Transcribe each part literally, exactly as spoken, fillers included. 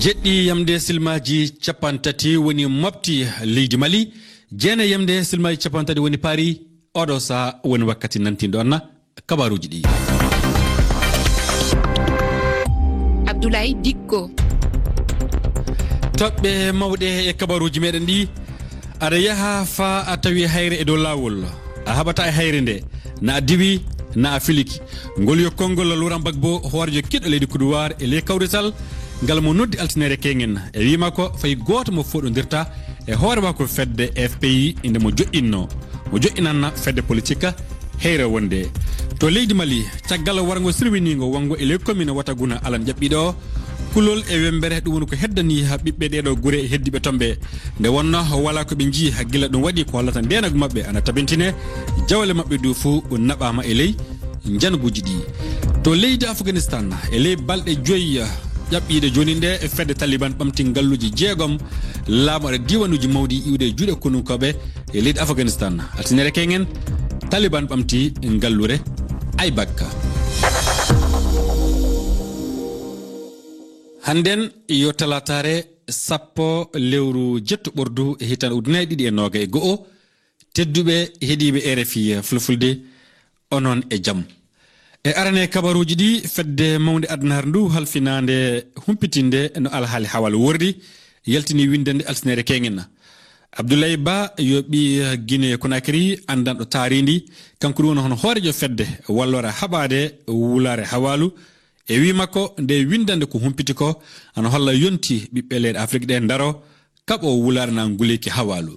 Jeɗɗi yamde silmaaji cappanɗe tati woni mofti leydi Mali, jeenayi yamde silmaaji cappanɗe tati woni paari. Oɗo saha woni wakkati nantinɗo on kabaruuji ɗi. Abdoulaye Dikko. Toɓɓe mawɗe e kabaruuji meɗen ɗi. Aɗa yaha faa a tawi hayre e dow laawol. A haɓata e hayre nde, na a diwi, na a filiki. Ngol yo konngol Laurent Gbagbo, hooreejo kiɗɗo leydi Kuduwaar e ley kawrital ngal mo noddi altineere keñen. E wii makko, fay gooto mo fooɗondirta e hoore makko fedde F P I, inde mo joƴƴinno. Mo joƴƴinanna fedde politik heyre wonde. To leydi Mali, caggal warngo sirwiniingo wonngo e ley commune Wataguna alan ƴaɓɓiiɗo o, kulol e wembere, ɗum woni ko heddani ɓiɓɓe ɗeeɗo gure e heddiiɓe toon ɓe. Nde wonnoo wala ko ɓe njii, gila ɗum waɗi ko hollata ndeenagu maɓɓe ana tabintine, jawle maɓɓe du fuu naɓaama e ley njanguuji ɗi. To leydi Afganistan, e ley balɗe joyi ƴaɓɓiiɗe jooni nde, fedde Taliban ɓamti ngalluuji jeegom laamu aɗa diiwanuuji mawɗi iwde e juuɗe konunkooɓe e leydi Afganistan. Altinere keñen, Taliban ɓamti ngallure Aibak. Hannden yo talaataare sappo lewru jeetto ɓordu e hitaande ujunnaji ɗiɗi e noogay e go'o. Tedduɓe heɗiiɓe R F I Fulfulde, onon e jam. E arane kabaruuji ɗi, fedde mawnde addunaare ndu halfinaande humpitinde no alhaali hawal worri, yaltini winndande altinere keñen. Abdoulaye Ba yo ɓiy Guinée Conakry, anndanɗo taarindi, kanko ɗum woni hono hooreejo fedde walloore haɓaade wulaare hawaalu. E wii makko, nde winndande ko humpiti ko, ana holla yonti ɓiɓɓe leyɗe Afrik ɗe ndaro, kaɓo wulaare na nguleeki hawaalu.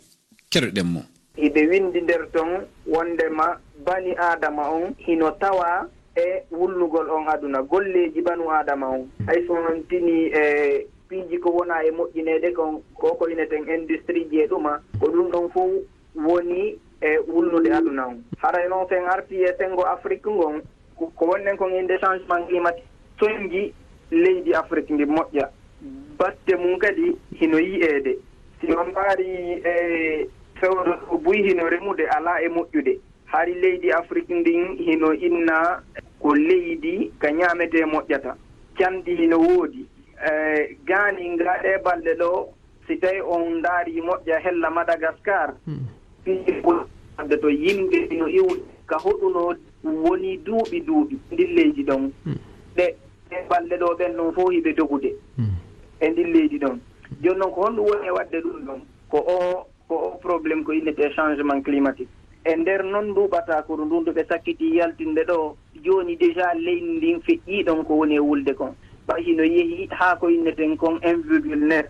Keɗoɗen mo. Hiɓe winndi nder ton wondema bani Aadama on hino tawa e wullugol on aduna, golleeji banu Aadama on. Hay so on tini e piiji ko wona e moƴƴineede kon, ko ko ineten industrie ji e ɗuma, ko ɗum ɗon fow woni e wullude aduna on. Haray non, sen arti e senngo Afrik ngon, ko, ko wonɗen kon innde changement climatique, soñji leydi Afrik ndi moƴƴa. Batte mum kadi hino yi'eede. Si on ndaari e fewdo ɗo buy hino remude, alaa e moƴƴude. Hari leydi Afrik ndin hino inna ko leydi ka ñaametee moƴƴata. Canɗi hino woodi. E, gaani ngaɗe balɗe ɗo, si tawi on ndaari moƴƴa hella Madagascar, hmm, fii ko wadde to yimɓe no iwde ka hoɗuno woni duuɓi duuɓi ndin leydi ɗon. Hmm. Ɗe, ɗe balɗe ɗo ɓen ɗon fof hiɓe dogude, hmm, e ndin leydi ɗon. Jooni non ko honɗum woni e wadde ɗum ɗon? Ko o, ko o problème ko innete changement climatique. E nder non ndu ɓatakuru ndun ndu ɓe sakkiti yaltinde ɗo, jooni déjà leydi ndin feƴƴii ɗon ko woni e wulde kon. Ɓay hino yehi haa ko inneten kon un virgule neuf.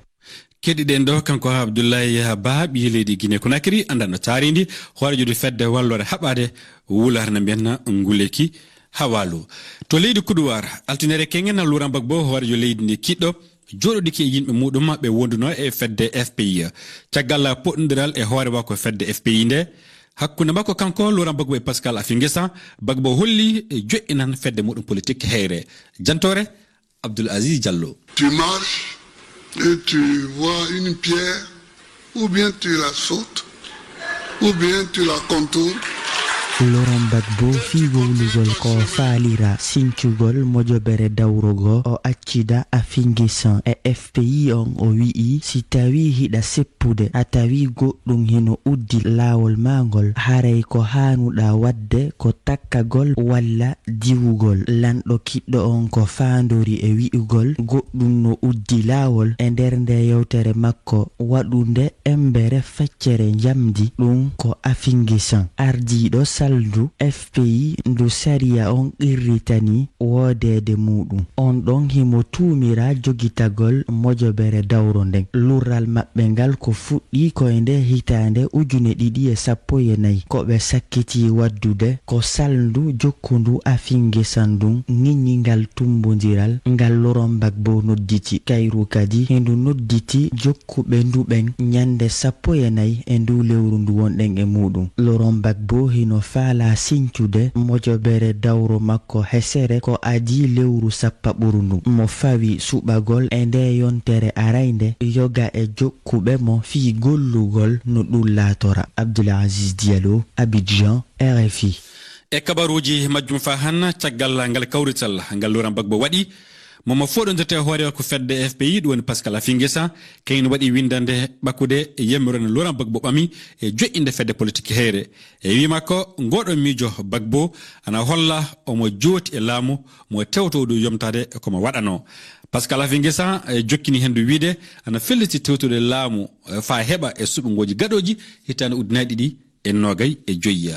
Keɗiɗen ɗo kanko Abdoulaye Ba, ɓiy leydi Guinée Conakry, anndanɗo taarindi, hooreejo du fedde walloore haɓaade wulaare na mbiyen nguleeki hawaalu. To leydi Kuduwaar, altinere keñen Laurent Gbagbo, hooreejo leydi ndi kiɗɗo, jooɗodiki e yimɓe muɗum ɓe wondunoo e fedde F P I. Caggal poɗɗondiral e hoore makko fedde F P I nde, hakkunde makko kanko Laurent Gbagbo e Pascal Affi N'Guessan, Gbagbo holli joƴƴinan fedde muɗum politik heyre. Jantoore, Abdoul Aziz Diallo. Tu marches et tu vois une pierre, ou bien tu la sautes, ou bien tu la contournes. Laurent Gbagbo fii wowlugol ko faalira sincugol mojobere dawro go, o accida Affi N'Guessan e F P I on, o wi'i si tawii hiɗa seppude a tawii goɗɗum hino uddi laawol maa ngol, haray ko haanuɗaa waɗde ko takkagol walla diwugol. Lanɗo kiɗɗo on ko faandorii e wi'ugol goɗɗum no uddi laawol. E nder nde yewtere makko waɗunde embere feccere njamndi, ɗum ko Affi N'Guessan, ardiiɗo salndu F P I ndu sariya on qirritani woodeede muɗum. On ɗon himo tuumiraa jogitagol mojobere dawro nden. Lurral maɓɓe ngal ko fuɗɗii ko e nde hitaande ujune ɗiɗi e sappo e nayi. Ko ɓe sakkitii waɗdude ko salndu jokkundu Affi N'Guessan ndun ŋiñi ngal tummbondiral ngal Laurent Gbagbo nodditi. Kayru kadi hindu nodditi jokkuɓe ndu ɓen ñannde sappo e nayi e nduu lewru ndu wonɗen e muuɗum. Laurent Gbagbo hino faalaa sincude mojobere dawro makko hesere ko adii lewru sappaɓuru ndun. Mo fawi suɓagol e ndee yontere araynde yoga e jokkuɓe mo fii gollugol no ɗum laatora. Abdoul Aziz Diallo, Abidjan, R F I. E kabaruuji majjum faa han, caggal ngal kawrital ngal Laurent Gbagbo waɗi, Mo mo fooɗondirta e hoore ko fedde F P I, ɗum woni Pascal Afingesa, kañum waɗi winndannde ɓakkude e yamiroore no Laurent Gbagbo ɓami e joƴƴinde fedde politik heyre. E wii makko, ngooɗo miijo Gbagbo ana holla omo jooti e laamu mo tewtowdu yomtaade ko mo waɗanoo. Pascal Afingesa, eh, jokkini heen du wiide ana felliti tewtude laamu, eh, faa heɓa e suɓngooji gaɗooji hitaande ujunaaji ɗiɗi e noogay e joyi.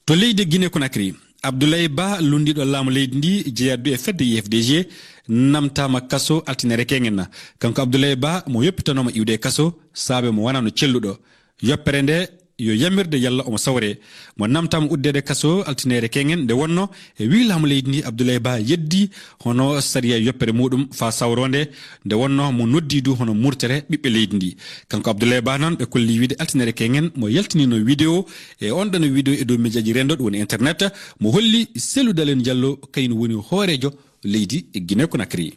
To leydi Guinée Conakry, Abdoulaye Ba, lunndiiɗo laamu leydi ndi, jeyaa du e fedde U F D G, namtaama kaso altine keeŋen. Kanko Abdoulaye Ba, mo yoppitanooma iwde e kaso, saabe mo wanaano celluɗo. Yoppere nde, yo yamirde yalla omo sawree. Mo namtaama uddeede kaso altine keeŋen, nde wonno e wii laamu leydi ndi, Abdoulaye Ba yeddi hono sariya yoppere muuɗum faa sawroonde, nde wonno mo noddi du hono murtere ɓiɓɓe leydi ndi. Kanko Abdoulaye Ba noon, ɓe kolli wiide altine keeŋen mo yaltiniino vidéo, e on ɗon vidéo e dow mejaaji renndo, ɗum woni internet, mo holli Cellou Dalein Diallo kañum woni hooreejo leydi Guinée Conakry.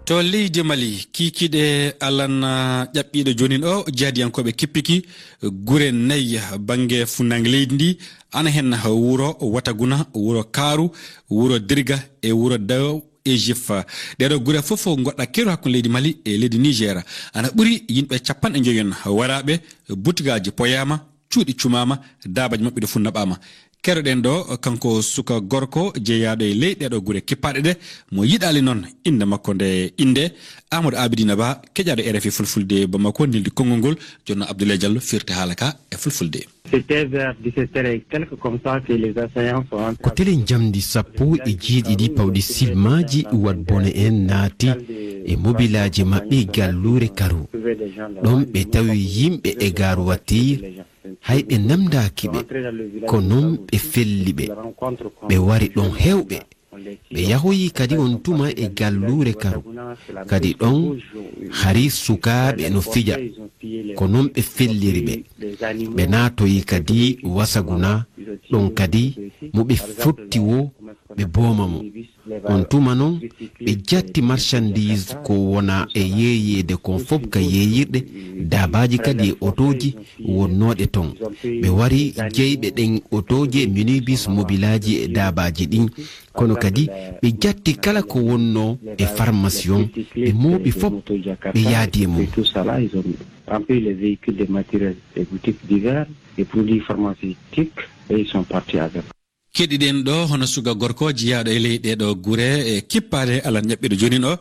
To leydi Mali, kiikiiɗe alan, ah, ƴaɓɓiiɗo joonin o, jihadiyankooɓe kippiki gure nayi bannge funnaange leydi ndi, ana heen wuro Wataguna, wuro Kaaru, wuro Dirga e wuro Daw e Jif. Ɗeeɗo gure fof ngoɗɗa keru hakkunde leydi Mali e leydi Niger. Ana ɓuri yimɓe capanɗe njoyon waraaɓe, butigaaji poyaama, cuuɗi cumaama, daabaaji maɓɓe ɗi fof naɓaama. Keroɗen ɗo, kanko suka gorko jeyaaɗo e ley ɗeeɗo gure kippaaɗe ɗe, mo yiɗaali noon innde makko nde innde, Amadou Abidina Ba, keƴaaɗo R F I Fulfulde Bamako, neldi konngol ngol, jooni noon Abdoulaye Diallo firti haala ka e Fulfulde. C'était vers dix-sept heures et quelques comme ça que les assaillants sont entrés. Ko tele njamndi sappo e jeeɗiɗi pawɗi silmaaji Wad Bone en naati e mobilaaji maɓɓe galluure Karu. Ɗon ɓe tawi yimɓe e gaaru Wattir, hay ɓe namdaaki ɓe, ko non ɓe felli ɓe. Ɓe wari ɗon heewɓe. Ɓe yahoyi kadi on tuma e galluure Karu. Kadi ɗon hari sukaaɓe no fija. Ko non ɓe felliri ɓe. Ɓe naatoyi kadi Wasaguna, ɗon kadi mo ɓe fotti wo ɓe booma mo. On tuma non, ɓe jatti marchandise ko wona e yeeyeede kon fof ka yeeyirɗe, daabaaji kadi e otooji wonnooɗe ton. Ɓe wari jeyɓe ɗen otooji e minibus mobilaaji e daabaaji ɗin. Kono kadi ɓe jatti kala ko wonnoo e pharmacie on, ɓe mooɓi fof, ɓe yaadi e mum. Tout ça là, ils ont rempli les véhicules, des matériels, des boutiques divers, des produits pharmaceutiques, et ils sont partis avec. Keɗiɗen ɗo hono suka gorko jiyaaɗo e ley ɗeeɗo gure e kippaade alan ƴaɓɓiiɗo joonin o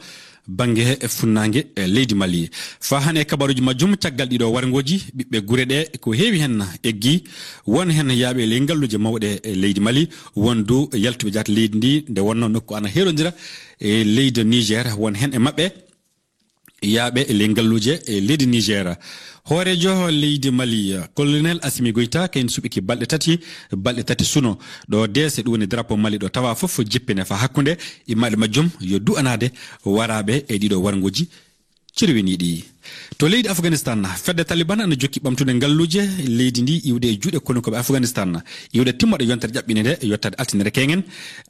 bannge funnaange e leydi Mali. Faa hannde e kabaruuji majjum, caggal ɗiɗo warngooji, ɓiɓɓe gure ɗe ko heewi heen eggi, won heen yaaɓe e ley ngalluuje mawɗe e leydi Mali, won du yaltuɓe jaati leydi ndi, nde wonnoo nokku ana heerondira e leydi Niger, won heen e maɓɓe yaaɓe e ley ngalluuje e leydi Niger. Hooreejo leydi Mali, Colonel Assimi Goïta, kañum suɓiki balɗe tati, balɗe tati suno. Ɗo deese, ɗum woni drapeau Mali ɗo tawa fof jippine faa hakkunde, immaaɗe majjum yo du'anaade waraaɓe e ɗiɗo warngooji cirwiniiɗi. To leydi Afganistan, fedde Taliban ana jokki ɓamtude ngalluuje leydi ndi iwde e juuɗe konunkooɓe Afganistan. Iwde timmoɗo yontere ƴaɓɓinde nde, yottaade altine keeŋen,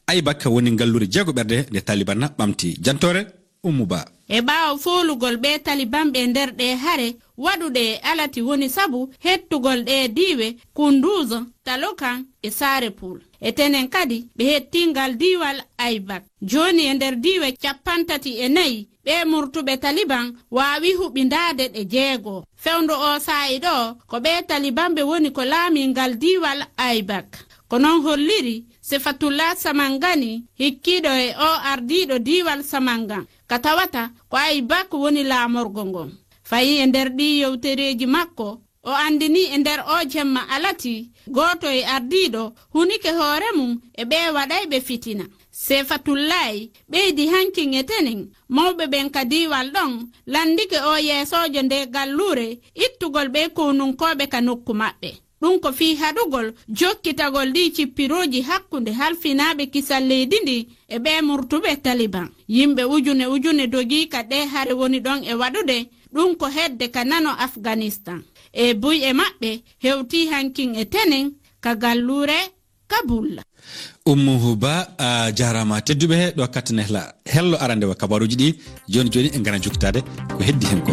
Aibak woni ngalluure jeegoɓerde nde Taliban ɓamti. Jantoore Ummu Ba. E ɓaawo foolugol ɓee Talibanɓe e nder ɗee hare waɗuɗe e alati woni sabu hettugol ɗee diiwe Kunduza, Talokan e Sarepul. E tenen kadi ɓe hetti ngal diiwal Aibak. Jooni e nder diiwe cappanɗe tati e nayi ɓee murtuɓe Taliban waawi huɓindaade ɗe jeego. Fewndo oo saa'i ɗoo ko ɓee Talibanɓe woni ko laamii ngal diiwal Aibak. Ko non holliri Sefatullah Samangani, hikkiiɗo e oo ardiiɗo diiwal Samangan, ka tawata ko Aibak woni laamorgo ngon. Fayi e nder ɗii yewtereeji makko, o anndinii e nder oo jemma alati, gooto e ardiiɗo hunike hoore mum e ɓee waɗayɓe fitina. Sefatullahi ɓeydi hankin e tenen, mawɓe ɓen ka diiwal ɗon lanndike oo yeesoojo ndee galluure ittugol ɓee kownunkooɓe ka nokku maɓɓe. Ɗum ko fii haɗugol jokkitagol ɗii cippirooji hakkunde halfinaaɓe kisal leydi ndi e ɓee murtuɓe Taliban. Yimɓe ujune ujune dogii ka ɗee hare woni ɗon e waɗude, ɗum ko hedde ka nano Afganistan. E buy e maɓɓe hewtii hankin e tenen ka galluure Kabulla. Ummu Ba, a jaaraama. Tedduɓe, ɗo katten e hla-, hello arandewa kabaruuji ɗi. Jooni jooni en ngaran jokkitaade ko heddi heen ko.